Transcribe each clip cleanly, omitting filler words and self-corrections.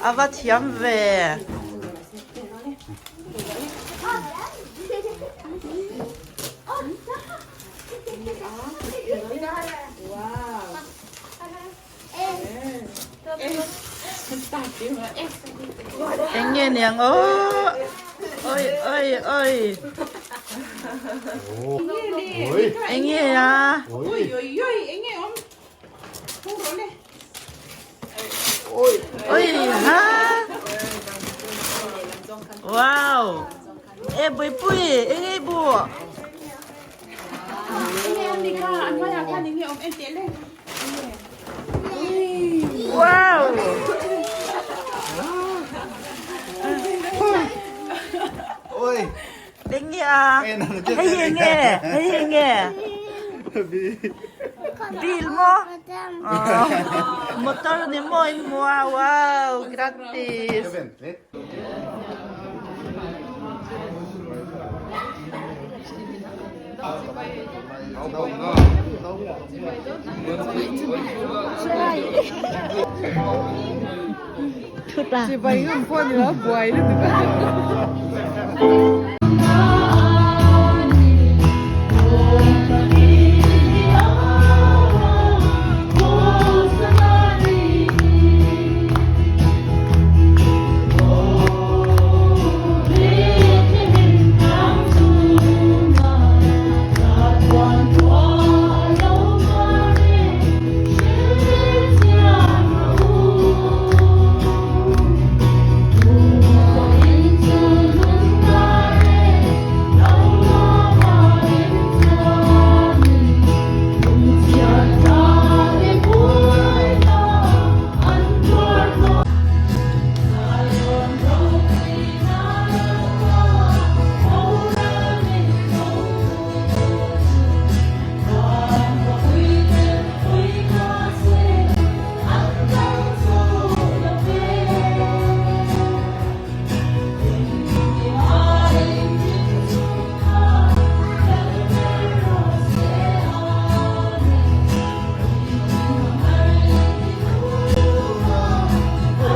A va thiam ve. Eng nge niang aw oi oi oi eng nge a oi ha wow e buipui eng nge bu. Wow! Oi! Eng nge a? Hei hi eng nge? Hei hi eng nge? Bill maw? Motor ni maw in hmu a? Wow! Grattis!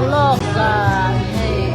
Lawk dan hei.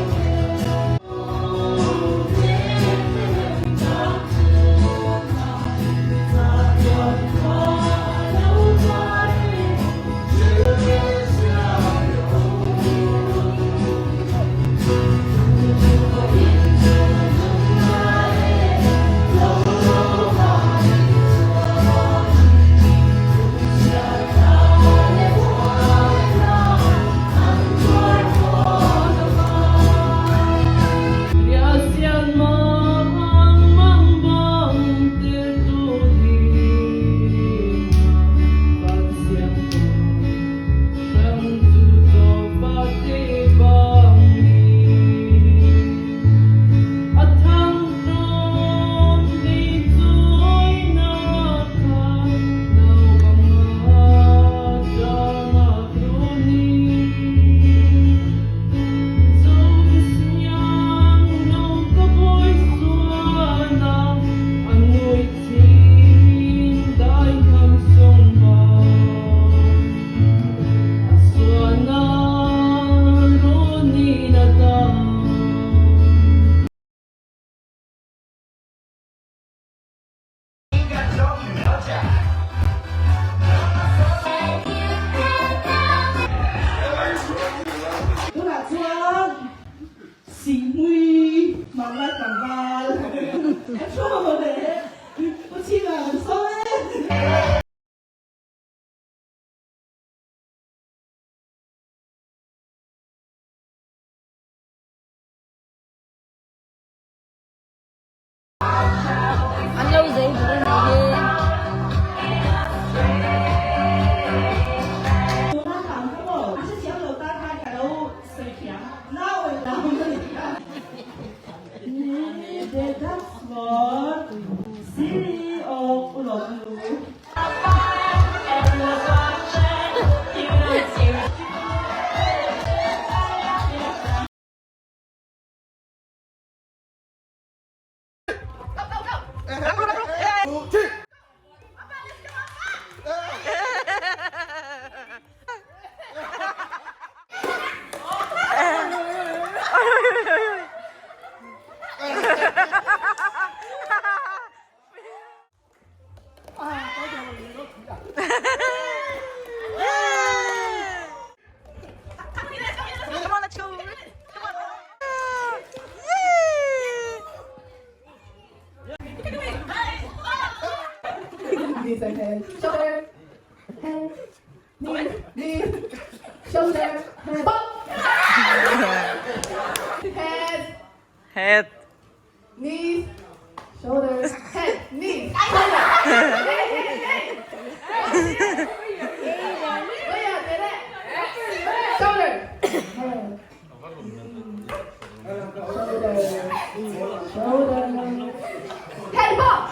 Tunah chuan Sihmui hmanlai tlangval ka thu mawle Pu Chhinga kan sawi e. An lo zei bawk a nih hi. Shoulder. Bump. Head. Head. Knees. Shoulders. Head. Knees. Shoulder. Hey, hey, hey. Shoulder. Head. Shoulder. Shoulder. Head bump.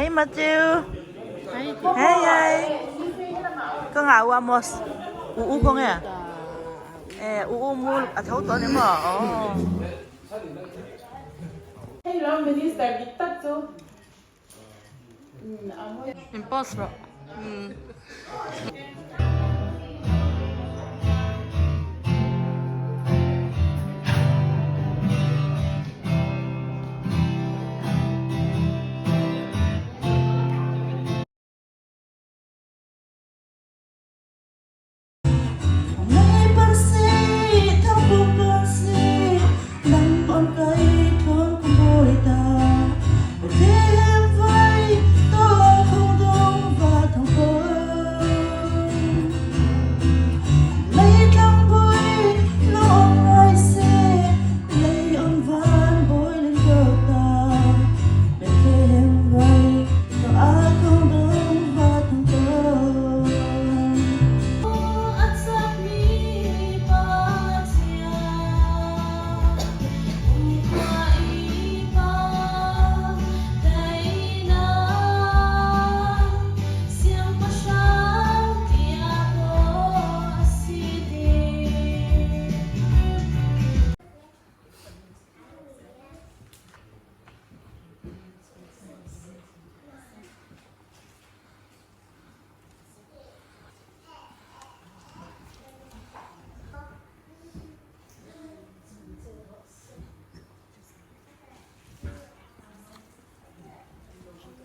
Hey Matthew. Hey hey. Ka ngah u Amos. U u ko nge? Eh u u mu a tho tawh ni maw? Oh. Hei ram minister dik tak chu. In post rawh.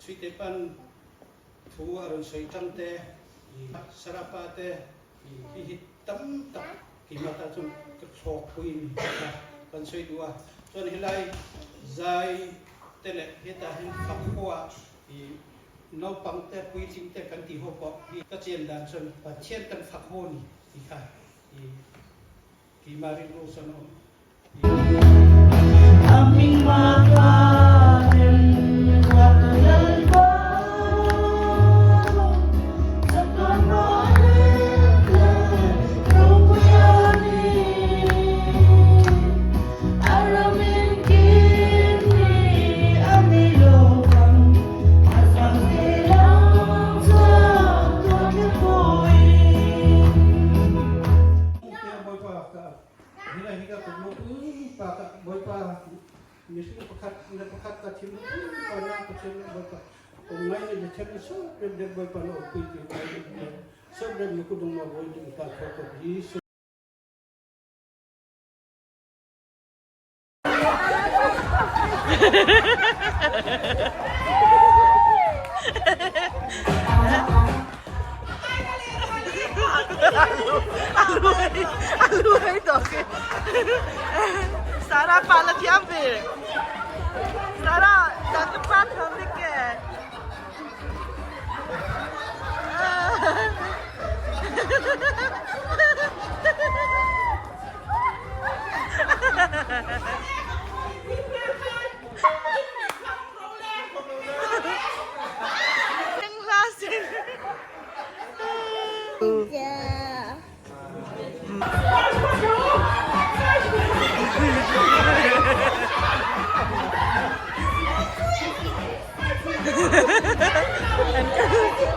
Suite pan thu a rawn sawi tang te, Sarapa te hi hi tam tak keimah tah chuan ka thlawk pui mi kha kan sawi duh a. Chuan helai zai te leh hetah hian fak ho a i naupang te puitling te kan tih ho pawh hi ka chian dan chuan Pathian kan fak ho a ni tih kha i keimah rilru chuan a awm. Sarah pa la thiam ve. Sarah, dan ka pa thiam dik ke.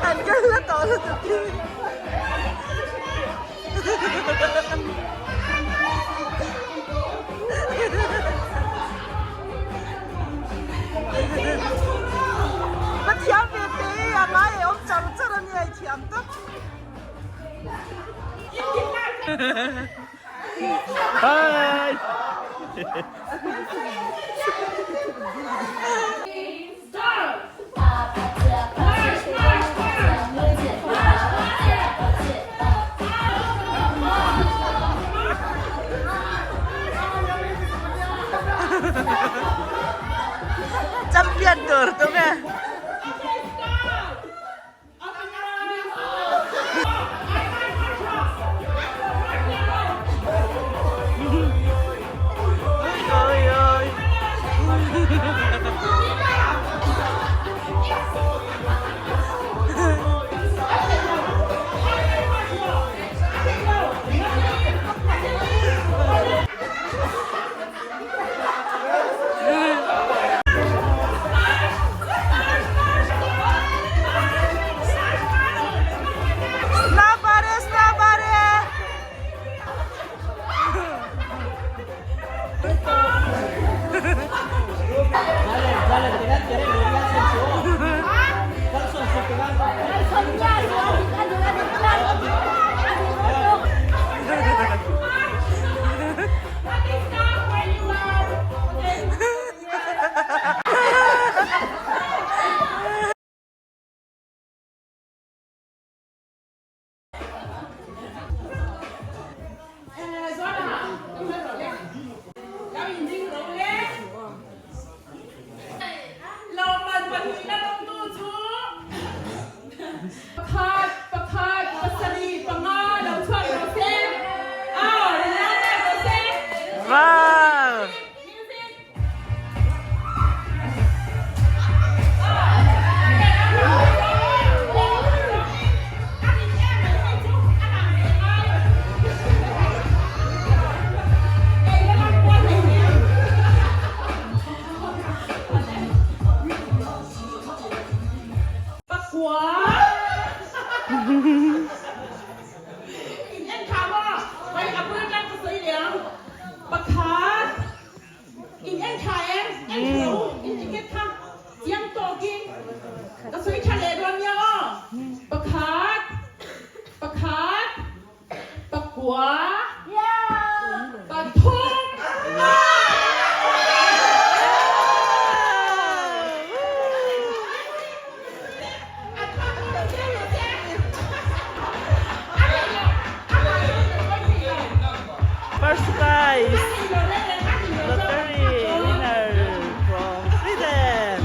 An kal la tawh lutuk hi. Ka thiam ve te a ngai e awm char char a nia i thiam tak. Hi! Champion tur tum e. Oi oi. First prize lottery winner from Sweden.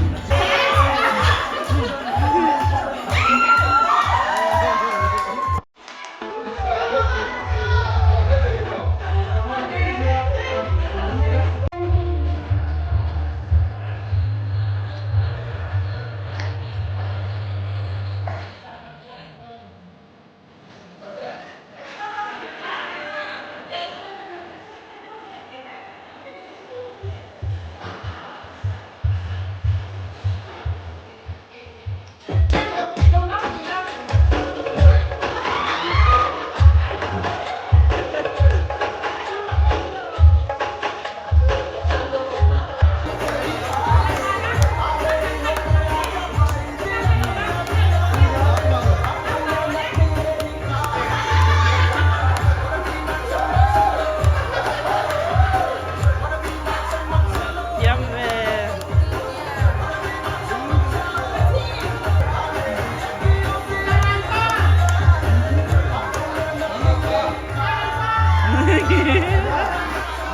Thiam ve.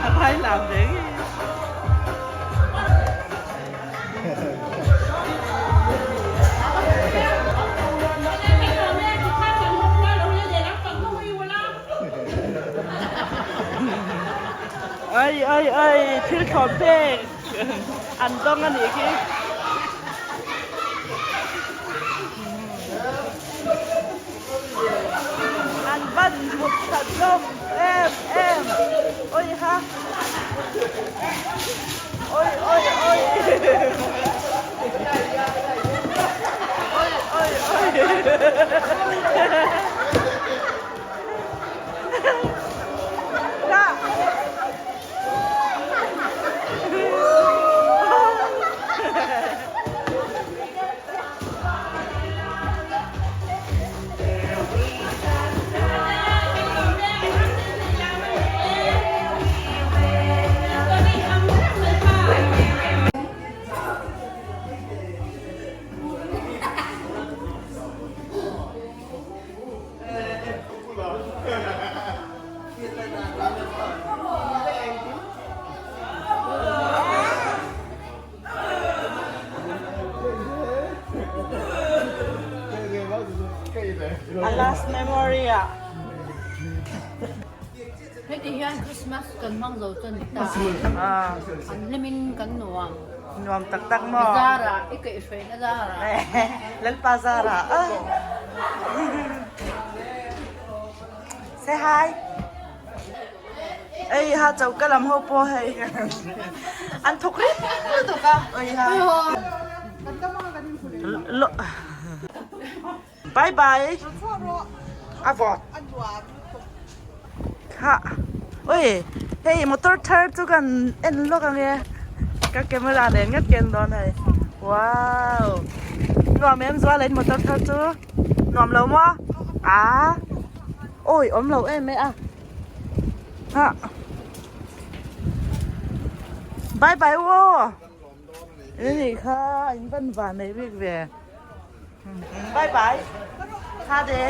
A phai lam ve khi. Oi oi oi thil thlawm pek an dawng a nih khi. An van hmut that hlawm em em oi ha oi oi oi oi oi oi A last memory ah. Heti hian Christmas kan hmang zo chuan ni ta. An hlimin kan nuam. Nuam tak tak maw? Zara, i kaihhruaina Zara. Lalpa Zara. Say hi. Ei ha choka lam ho pawh hei an thawk rim lutuk a oi ha bye bye a vawt ha oi hei motor thar chu kan en lawk ang e ka camera nen ngat ken dawn hei wow nuam em zual in motor thar chu nuam lo maw a oi awm lo em e a. Ha. Bye bye u aw. Ni kha in van van nei bik ve. Bye bye. Kha de.